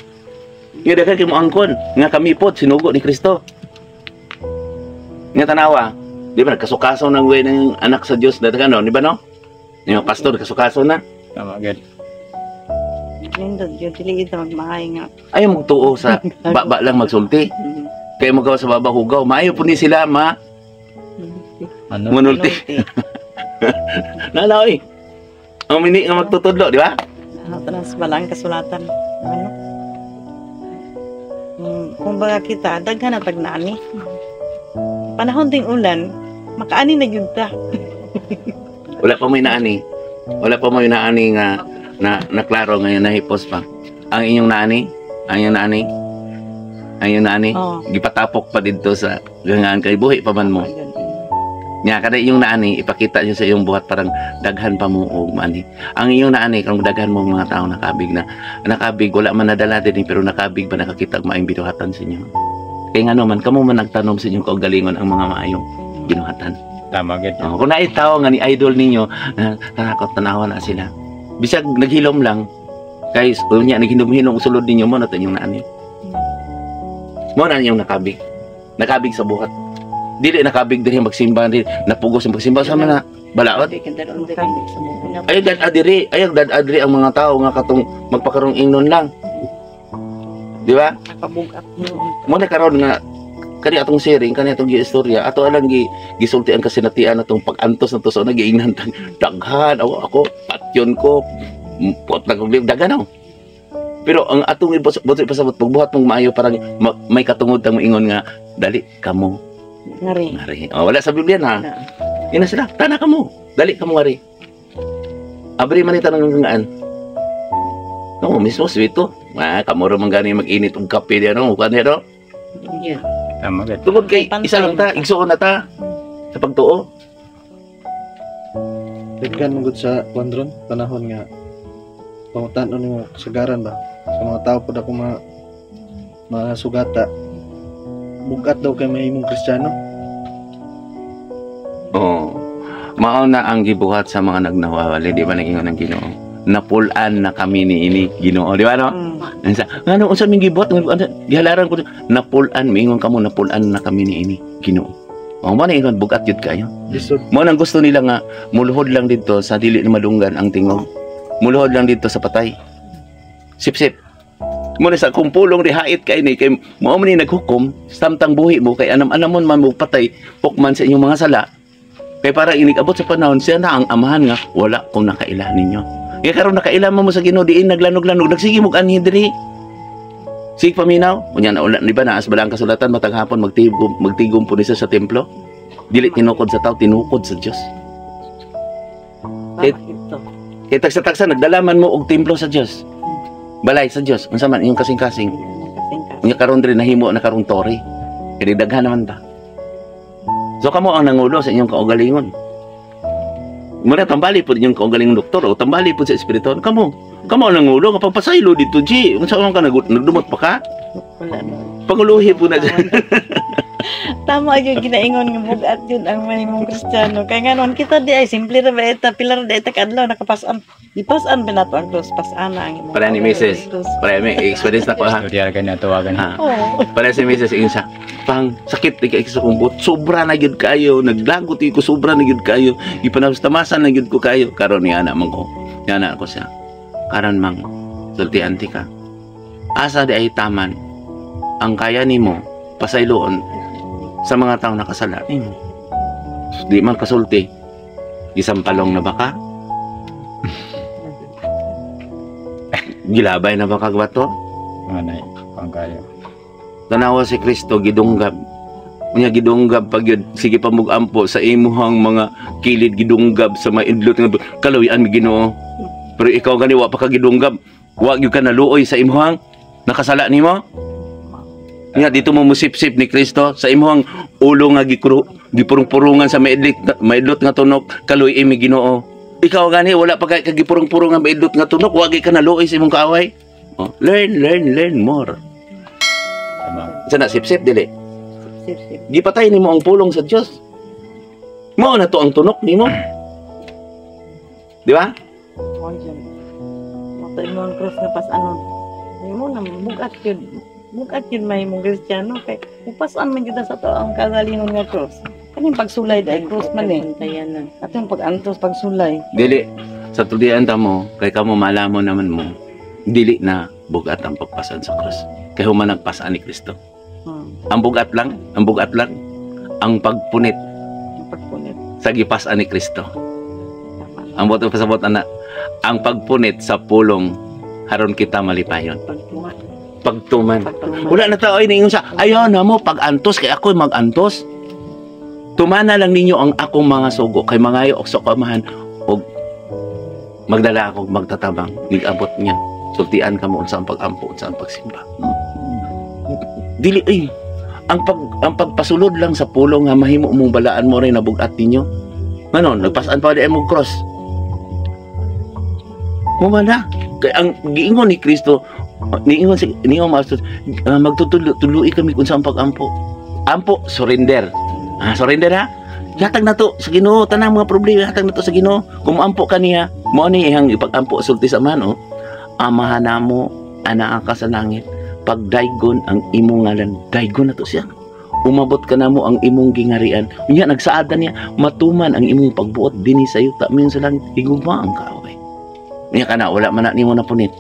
Nga daghan kay mo angkon nga kami pod sinugo ni Kristo. Nga tanawa, di ba nagkasukaso ng way ng anak sa Dios dati no, di ba no? Yung pastor nagkasukaso na. Tama gid. Nindot yun, dili kita magmahay nga. Ayaw mong tuo sa baba lang magsulti. Kaya mo gawa sa baba hugaw. Maayo po ni sila ma Ano? munulti. Nalaw eh. Ang mini nga magtutudlo, di ba? Ano, tanas bala ang kasulatan. Ano? Kumbaga kita, daghan na tagnaani. Panahon ting ulan, makaani na gyud ta. Wala pa may naani. Wala pa mo yung naani nga na naklaro ngayon, nahipos pa. Ang inyong naani, ang inyong naani, ang inyong naani, gipatapok pa didto sa gangaan kay buhi pa man mo. Nya kada inyong naani, ipakita niyo sa iyong buhat, parang daghan pa mo og maani. Ang inyong naani kung daghan mo mga tao nakabig na nakabig, wala man nadala din, pero nakabig ba, nakakita og maayong binuhatan sa inyo. Kay ngano man kamo man nagtanom sa inyong kaugalingon ang mga maayong binuhatan. Tama gid. Oh, kung naay tao nga ni idol ninyo, na tanakot tanawa na sila. Bisag naghilom lang kay unya naghinom-hinom sulod ninyo, mo na to inyong naani. Mo na inyong nakabig. Nakabig sa buhat. Dili nakabig diri magsimba, dili napugos ang pagsimba sa mga balaod. Ayaw dad adiri, ayaw dad adiri ang mga tao nga katong magpakarong ingnon lang. Di ba? Nakabugat mo. Mo na karon nga kani atong sharing, kani atong giistorya, ato alang gisulti ang kasinatian atong pag-antos na to sa nagiingnan tang daghan ako, ako patyon ko pot na kong daghan ako. Pero ang atong ibot ipasabot, pagbuhat mong maayo, parang may katungod tang moingon nga dali kamo Ngari. Ngari. Oh, wala sa Biblia na. Ina sila, tana kamo. Dali kamo ngari. Abri man ita ng ngaan. No, mismo swito. Ah, kamo ra man gani mag-init og kape diyan, no? Kuan no? Yeah. Tama gid. Tungod kay Pantay. Isa lang ta, igsuon na ta sa pagtuo. Daghan man gud sa kuan ron, panahon nga pangutan-on nimo kasagaran ba sa mga tao pud ako ma masugata, bugat daw kay mahimong Kristiyano. Oo. Mao na ang gibuhat sa mga nagnawawali, di ba nagingon ng Ginoo? Napulaan na kami ni ini Ginoo, di ba no? Ang sa ngano unsa ming gibuhat, ngano, ano, gihalaran ko napulaan, miingon kamo napulaan na kami ni ini Ginoo. Oh, mo na ingon bugat yun kayo. Lisod. Mo nang gusto nila nga muluhod lang dito sa dili na madunggan ang tingog. Muluhod lang dito sa patay. Sip-sip. Mo na sa kung pulong rihait kay ni kay mao man ni naghukom samtang buhi mo, kay anam-anamon man mo patay pukman sa inyong mga sala. Kay para inig abot sa panahon, siya na ang amahan nga wala kong nakaila ninyo. Kaya karon nakaila mo sa Ginoo, diin naglanog-lanog, nagsige mo anhi diri. Sige paminaw, unya na ulan, di ba naas bala ang kasulatan, matag hapon magtigom magtigom po ni siya sa templo. Dili tinukod sa tao, tinukod sa Dios. Tama ito. Kay tagsa-tagsa nagdalaman mo og templo sa Dios. Balay sa Dios, unsa man inyong kasing-kasing. Kasing-kasing. Unya karon diri nahimo na karong tore. Kay daghan naman ta. So kamo ang nangulo sa inyong kaugalingon. Muna tambali po inyong kaugalingon doktor o tambali po sa espiritual. Kamo, kamo ang nangulo nga pagpasaylo dito, G. Unsa man ka nagdumot pa ka? Wala na. Panguluhi po na dyan. Tama yung ginaingon nga bugat yun ang mahimong Kristiyano. Kaya nga noon kita di ay simple ra ba ita, pila ra di ita kadlaw nakapasan. Gipasan ba nato ang cross? Pasana ang imong Para ni Mrs. cross. Para may experience na ko ha. Istorya ka na tawagan. Ha. Oo. Para si Mrs. ingon siya, pang sakit di kay sa kong buot, sobra na gyud kayo, naglagot ko, sobra na gyud kayo, ipanamstamasan na gyud ko kayo. Karon ni ana man ko. Ni ana ko siya. Karon mang sultian ti ka. Asa di ay taman ang kaya nimo pasayloon sa mga taong nakasala nimo. Di man kasulti. Gisampalong na ba ka? Gilabay na ba kag bato? Mga nay, pang kayo. Tanawa si Kristo gidunggab. Unya gidunggab pag yun, sige pa mugampo sa imuhang mga kilid, gidunggab sa maidlot nga kaluyan mi Ginoo. Pero ikaw gani wa pa ka gidunggab. Wa gyud ka naluoy sa imuhang nakasala nimo. Nga dito mo musipsip ni Kristo sa imuhang ulo nga gipurong-purungan sa maidlot nga tunok, kaluy mi Ginoo. Ikaw gani wala pa ka gipurong-purungan maidlot nga tunok, wa gyud ka naluoy sa imong kaaway. Oh, learn, learn, learn more. Tama. Sa na sipsip dili. Sip, sip. Gipatay nimo ang pulong sa Dios. Mao na to ang tunok nimo. Di ba? Mo yun. Mo to imong cross nga pasanon. Mo na bugat yun. Bugat yun mahimong Kristiyano kay upasan man gyud sa to ang kagalingon nga cross. Kaning pagsulay dai cross man eh. Atong pag-antos pagsulay. Dili sa tulian ta mo kay kamo malamo naman mo dili na bugat ang pagpasan sa cross. Kay human nagpasan ni Kristo. Ang bugat lang, ang bugat lang ang pagpunit Ang pagpunit. sa gipasan ni Kristo. Tama. Ang buot pasabot ana, ang pagpunit sa pulong haron kita malipayon. Pagtuman. Pagtuman. Pagtuman. Wala na tao ay ningon sa ayaw na mo pag-antos kay ako mag-antos. Tumana lang ninyo ang akong mga sugo kay mangayo og sa kamahan og Magdala ako magtatabang, nigabot niya. Sultian ka mo unsa ang pag-ampo, unsa ang pagsimba. Dili ay ang pagpasulod lang sa pulong nga mahimo mong balaan mo rin na bugat ninyo. Ngano, nagpasan pa di mo cross. Mo na. Kay ang giingon ni Kristo, niingon si niingon Master, magtutuloy kami kung saan pag-ampo. Ampo, surrender. Ah, surrender ha. Yatag na to sa Ginoo, tanang mga problema yatag na to sa Ginoo. Kung moampo ka niya, mao ni iyang ipag-ampo sulti sa man, oh. Amahan namo, anaa ka sa langit. Pagdaygon ang imong ngalan, daygon na to siya. Umabot ka namo ang imong gingarian. Unya nagsaad na niya, matuman ang imong pagbuot dinhi sa yuta mayon sa langit. Higugma ang kaaway. Unya kana wala man na nimo napunit.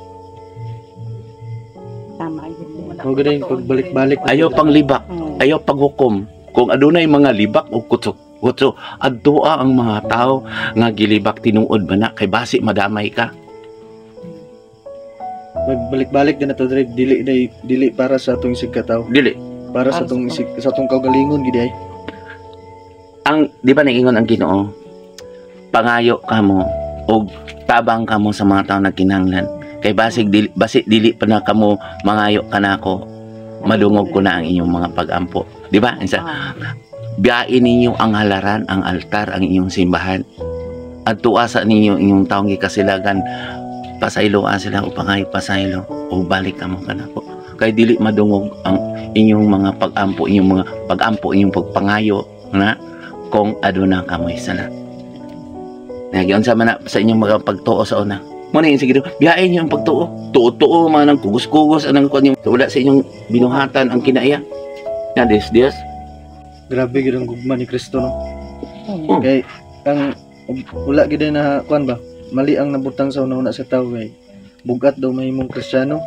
Tama yun. Mao gud yung pagbalik-balik. Ayaw pang libak, ayaw paghukom. Kung adunay mga libak o kutsok, kutso, adtoa ang mga tao nga gilibak tinuod ba na kay basi madamay ka. Pagbalik-balik din na to dre, dili day dili para sa atong isig katawo. Dili. Para sa Para sa atong isig sa atong kaugalingon gid ay. Ang di ba nagingon ang Ginoo? Pangayo kamo og tabang kamo sa mga tao nagkinahanglan. Kay basig dili, basi dili pa na kamo mangayo kanako, madungog ko na ang inyong mga pag-ampo. Di ba? Isa, biyain ninyo ang halaran, ang altar, ang inyong simbahan. At tuasa ninyo inyong taong gikasilagan, pasayloa sila o pangayo pasaylo o balik kamo kanako. Kay dili madungog ang inyong mga pag-ampo, inyong mga pag-ampo, inyong pagpangayo na kung aduna kamoy sala. Nagyan sa man na sa inyong mga pagtuo sa una. Mo na yung sige, biyain niyo ang pagtuo. Tuo-tuo man ang kugos-kugos anang kuan yung wala sa inyong binuhatan ang kinaiya. Ya, Dios, Dios. Grabe gid ang gugma ni Kristo, no. Oh. Kay ang wala gid na kuan ba? Mali ang nabutang sa una-una sa tao kay bugat daw mahimong Kristiyano.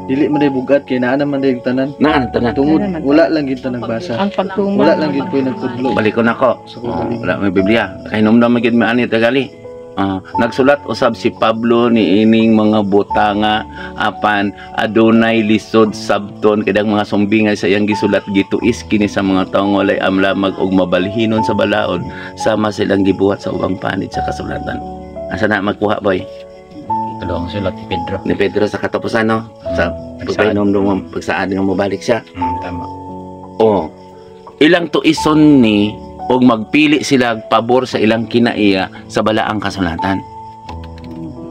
Dili man day bugat kay naa naman day ang tanan. Naan tanan. Tungod Naa naman. wala lang gid ta nagbasa. Ang pagtuman. Wala lang gid po'y nagtudlo. Balikon ako. Sa Oh, kaugalingon. wala may Biblia. Kay numdum man gid maani tagali. Ah, nagsulat usab si Pablo ni ining mga butanga apan adunay lisod sabton kay mga sumbingay sa iyang gisulat gituis kini sa mga tawo nga walay amlamag og mabalhinon sa balaod sama silang gibuhat sa ubang panid sa kasulatan. Asa na magkuha, boy? Tulong sulat ni Pedro. Ni Pedro sa katapusan, no? Sa Pagsaad. pagpainom pagsaad nga mobalik siya. Tama. Oh. Ilang tuison ni og magpili sila pabor sa ilang kinaiya sa balaang kasulatan.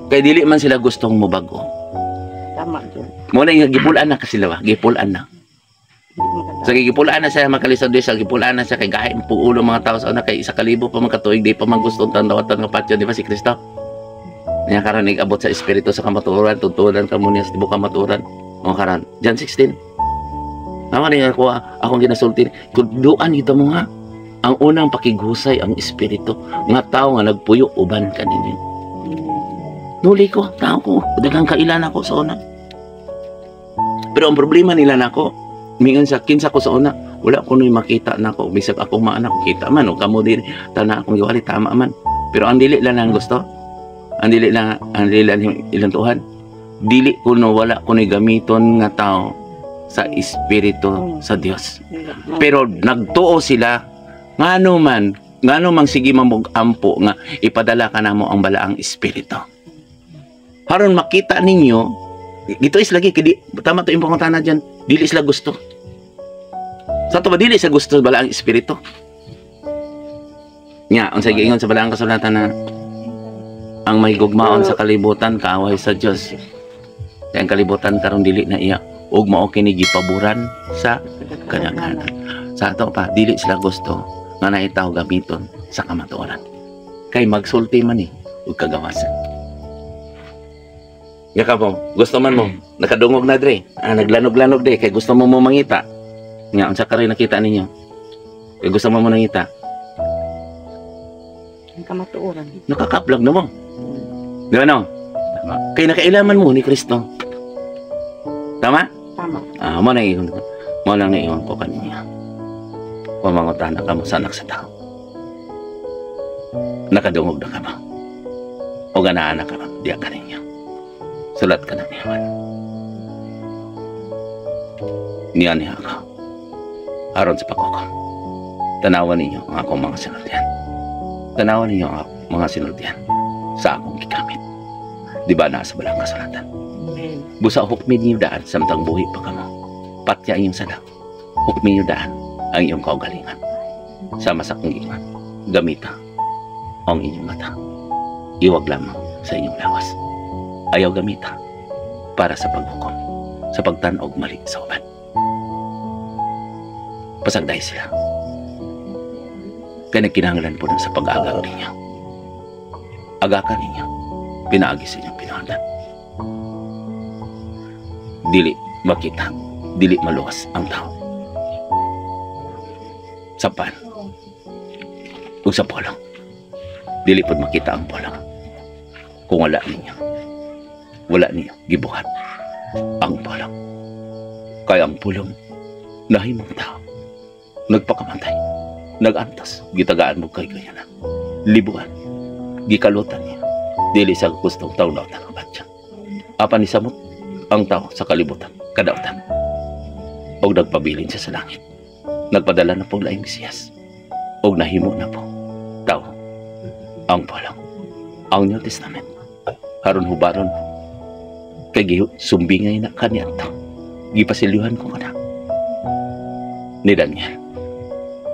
Kay dili man sila gustong mobago. Tama yun. Mo na nga gipulaan na kasi sila ba? Gipulaan na. Hindi makatama. Sa gipulaan na siya makalisod sa gipulaan na siya kay gahi ang puulo mga tao sa una kay 1,000 pa man katuig di pa man gusto ang tandawatan nga patyon, di ba si Kristo? Niya karon abot sa espiritu sa kamatuoran, tutulan ka mo niya sa tibok kamatuoran. O karon, John 16. Tama ni ako akong ginasulti. Kuduan ito mo ha. Ang unang pakighusay ang espiritu nga tao nga nagpuyo uban kaninyo. Nuli ko, tao ko, daghang kailan ako sa una. Pero ang problema nila nako, mingon sa kinsa ko sa una, wala ko nuy makita nako, bisag akong maanak kita man o kamo din tana akong giwali tama man. Pero ang dili lang ang gusto, ang dili lang ilang tuhan. Dili ko no wala ko nuy gamiton nga tao sa espiritu sa Dios. Pero nagtuo sila ngano man sige mamog ampo nga ipadala ka namo ang balaang espiritu. Haron makita ninyo dito is lagi kay di, tama to yung pangutana diyan, dili sila gusto. Sa to ba dili sa gusto balaang espiritu? Nya, unsay giingon sa balaang kasulatan na ang may gugmaon sa kalibutan kaaway sa Dios. Kay ang kalibutan karon dili na iya ug mao kini gipaboran sa kadaghanan. Sa ato pa dili sila gusto nga naitaw gamiton sa kamatuoran. Kay magsulti man ug kagawasan. Ya ka mo, gusto man mo, nakadungog na dre. Ah, naglanog-lanog dre kay gusto mo mo mangita. Nga unsa ka rin nakita ninyo? Kay gusto mo mo nangita. Ang kamatuoran. Nakakaplag na mo. Di ba no? Tama. Kay nakailaman mo ni Kristo. Tama? Tama. Ah, mo na ingon ko. Mo lang naiwan ko kaniya. Pamangutana ka mo sa anak sa tao. Nakadungog na ka ba? O ganaan na ka ba? Diya ka ninyo. Sulat ka na niya man. Niya niya ka. Aron sa pagkoko. Tanawan ninyo ang akong mga sinultian. Tanawan ninyo ang akong mga sinultian. Sa akong gigamit. Di ba naa sa balang kasulatan? Amen. Busa hukmi niyo daan samtang buhi pa kamo. Patya ang iyong sala. Hukmi niyo daan ang iyong kaugalingan. Sama sa akong giingon, gamita ang inyong mata. Iwag lamang sa inyong lawas. Ayaw gamita para sa paghukom, sa pagtan-og mali sa uban. Pasagday sila. Kaya nagkinahanglan po na sa pag-agak ninyo. Agakan ninyo. Pinaagi sa inyong binuhatan. Dili makita, dili maluwas ang tao. Sa pan, ug sa pulong. Dili pod makita ang pulong kung wala ninyo. Wala niyo gibuhat ang pulong. Kaya ang pulong nahimong tao. Nagpakamatay, nagantos, gitagaan mo kay kanya na. Libuan, gikalutan niya. Dili sa gustong tao na ang batya. Apan nisamot ang tao sa kalibutan, kadautan. Og nagpabilin siya sa langit. Nagpadala na po laing Mesiyas. Og nahimo na po tao ang pulong. Ang New Testament. Haron hubaron kay sumbingay na kaniya to. Gipasilyuhan ko kana ni Daniel.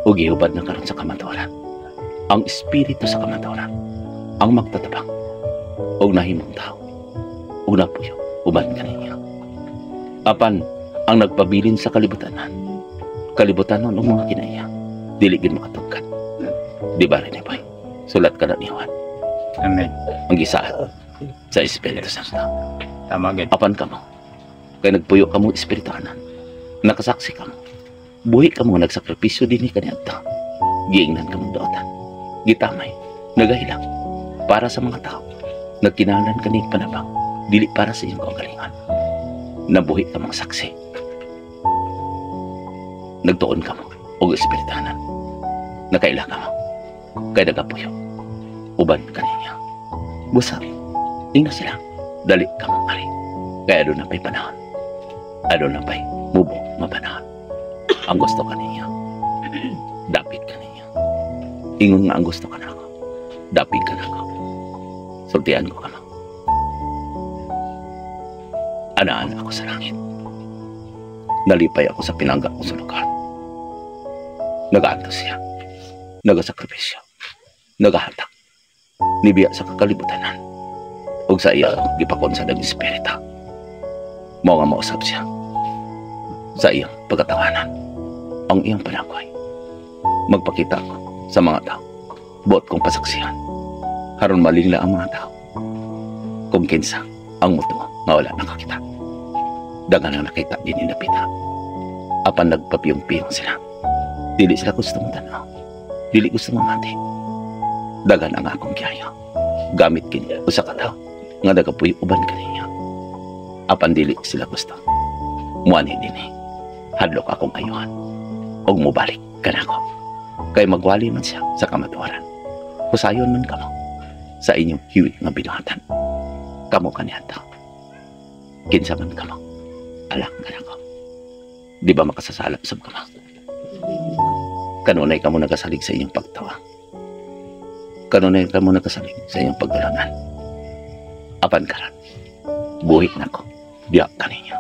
O gihubad na karon sa kamatuoran. Ang espiritu sa kamatuoran ang magtatabang og nahimong tao og napuyo uban kaninyo. Apan ang nagpabilin sa kalibutanan, kalibutanon og mga kinaiya, dili gid makatugkad. Di ba rin, Boy? Sulat ka na ni Juan. Amen. Ang gisaad sa Espiritu Santo. Tama gid. Apan kamo, kay nagpuyo kamo espirituhanan, nakasaksi kamo, buhi kamo nga nagsakripisyo dinhi kaniadto. Giingnan kamo daotan, gitamay, nagahilak para sa mga tao. Nagkinahanglan kani panabang, dili para sa iyong kaugalingon. Nabuhi kamong saksi. Nagtuon kamo og espirituhanan. Nakaila kamo kay nagapuyo uban kaninyo. Busa, ingna sila, dali kamo ari. Kaya aduna pa'y panahon. Aduna pa'y mubo nga panahon. Ang gusto kaninyo, dapit kaninyo. Ingon nga ang gusto ka nako, dapit ka nako. Sultian ko kamo. Anaan ako sa langit. Nalipay ako sa pinangga ko sa lugar. Nagaantos siya. Nagasakripisyo. Nagahatak. Nibiya sa kakalibutanan. Ug sa iya gipakon sa ng espiritu. Mao nga mausab siya sa iyang pagkatawanan. Ang iyang panagway. Magpakita ako sa mga tao. Buot kong pasaksihan. Haron malingla ang mga tao. Kung kinsa ang mutuo nga wala nakakita. Daghan ang nakita din napita. Apan nagpapiyong-piyong sila. Dili sila gusto mo tanaw. Dili gusto mamati. Daghan ang akong kiyayo. Gamit kini usa ka tawo nga nagapuyo uban kaninya. Apan dili sila gusto. Muani dinhi. Hadlok akong ayuhan. Og mobalik kanako. Kay magwali man siya sa kamatuoran. Husayon man kamo sa inyong hiwi nga binuhatan. Kamo kaniadto. Kinsa man kamo. Alang kanako. Di ba makasasala sab kamo? Kanunay kamo nagasalig sa inyong pagtawa. Kanunay kamo nagasalig sa inyong pagdulanan. Apan karon, buhi nako. Diya kaninyo.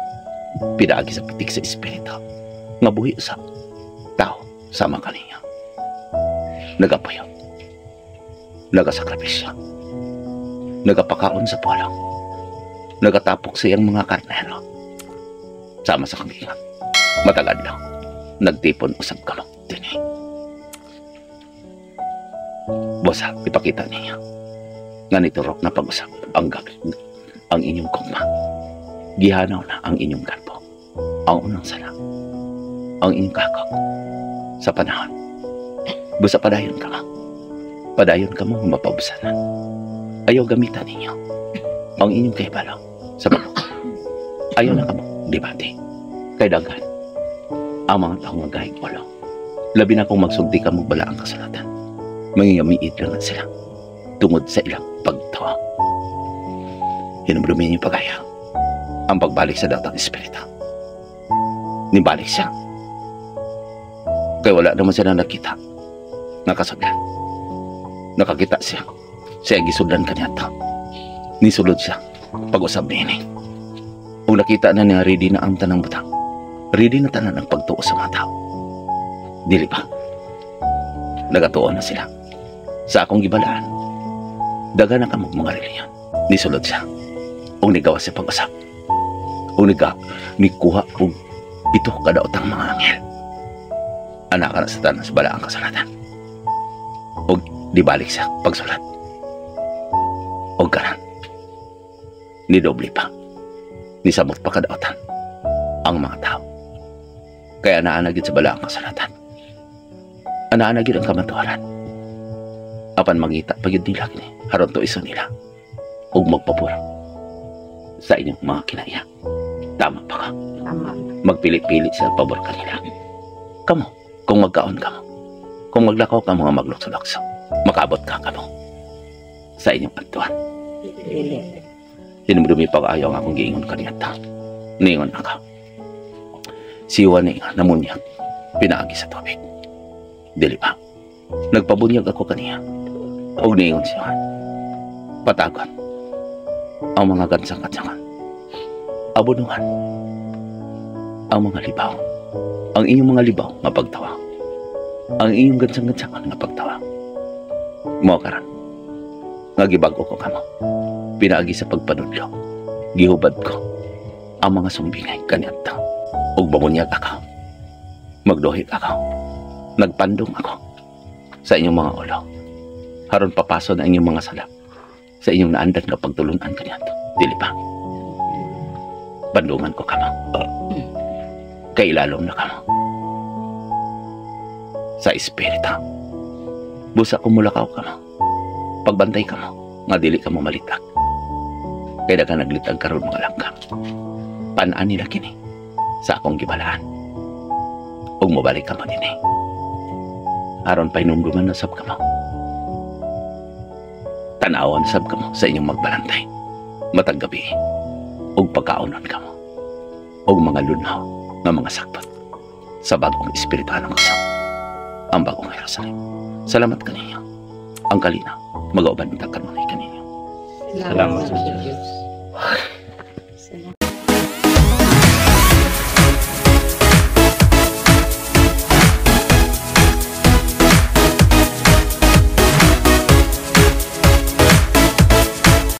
Pinaagi sa pitik sa espiritu. Nga buhi sa tao sama kaninyo. Nagapuyo. Nagasakripisyo. Nagapakaon sa pulong. Nagatapok sa iyang mga karnero. Sama sa kanila. Matag adlaw. Nagtipon usab kamo dinhi. Busa, ipakita niya nga niturok na pag-usap ang ang inyong gugma. Gihanaw na ang inyong garbo. Ang unang sala. Ang inyong kakok sa panahon. Busa padayon ka mo. Padayon ka mo mapabsanan. Ayaw gamitan ninyo ang inyong kahibalo sa pag. Ayaw na kamo debate. Kay daghan ang mga taong nga gahig ulo. Labi na kung magsulti ka mo bala ang kasulatan. Mangingamiit lang sila tungod sa ilang pagtawa. Hinumdumin niyo pagaya ang pagbalik sa datang espiritu. Nibalik siya. Kaya wala naman siya na nakita. Nakasaglan. Nakakita siya sa Siya gisudlan kaniadto. Nisulod siya pag-usab niini. Ug nakita na niya, ready na ang tanang butang. Ready na tanan ang pagtuo sa mga tao. Dili ba? Nagatuo na sila. Sa akong gibalaan, daghan na kamo mga reliyon. Nisulod siya. Ug nigawas siya pag-usab. Ug nikuha og 7 kadaotang mga anghel. Anak ka na sa tanan sa balaang kasulatan. Ug dibalik siya pagsulat. Og karan, nidoble pa. Nisamot pa kadaotan ang mga tao. Kaya naa na gyud sa balaang kasulatan. Anaa na gyud ang kamatuoran. Apan mangita pa gyud nila kini aron tuison nila ug magpabor sa inyong mga kinaiya. Tama pa ka? Tama. Magpili-pili sa pabor kanila. Kamo, kung magkaon kamo, kung maglakaw kamo nga maglukso-lukso, makaabot ka kamo sa inyong adtuan. Dili. Dinumdumi pa kaayo ang akong giingon kaniadto. Niingon ako. Si Juan ni nga namunyag, pinaagi sa tubig. Dili ba? Nagpabunyag ako kaniya. Og niingon si Juan, patagon ang mga gansang-gansangan. Abunuhan ang mga libaw. Ang inyong mga libaw nga pagtawa. Ang inyong gansang-gansangan nga pagtawa. Mao karon nga gibag-o ko kamo. Pinaagi sa pagpanudlo. Gihubad ko ang mga sumbingay kaniadto. Ug mamunyag ako. Magduhit ako. Nagpandong ako sa inyong mga ulo. Haron papaso na inyong mga sala sa inyong naandan nga pagtulunan kaniadto. Dili ba? Bandungan ko kamo. Kay ilalom na kamo sa espiritu. Busa ko mulakaw kamo. Pagbantay kamo nga dili kamo malitag. Kay daghan naglitag karon, mga langgam. Pan-an nila kini sa akong gibalaan. Ug mobalik kamo dinhi. Aron pahinumduman na sab kamo. Tan-awan sab kamo sa inyong magbalantay matag gabi ug pagkaonon kamo og mga lunhaw nga mga sakpot sa bagong espirituhanong kasam, ang bagong Jerusalem. Salamat kaninyo. Ang kalinaw magauban ta kanunay kaninyo. Salamat sa Diyos. Diyos.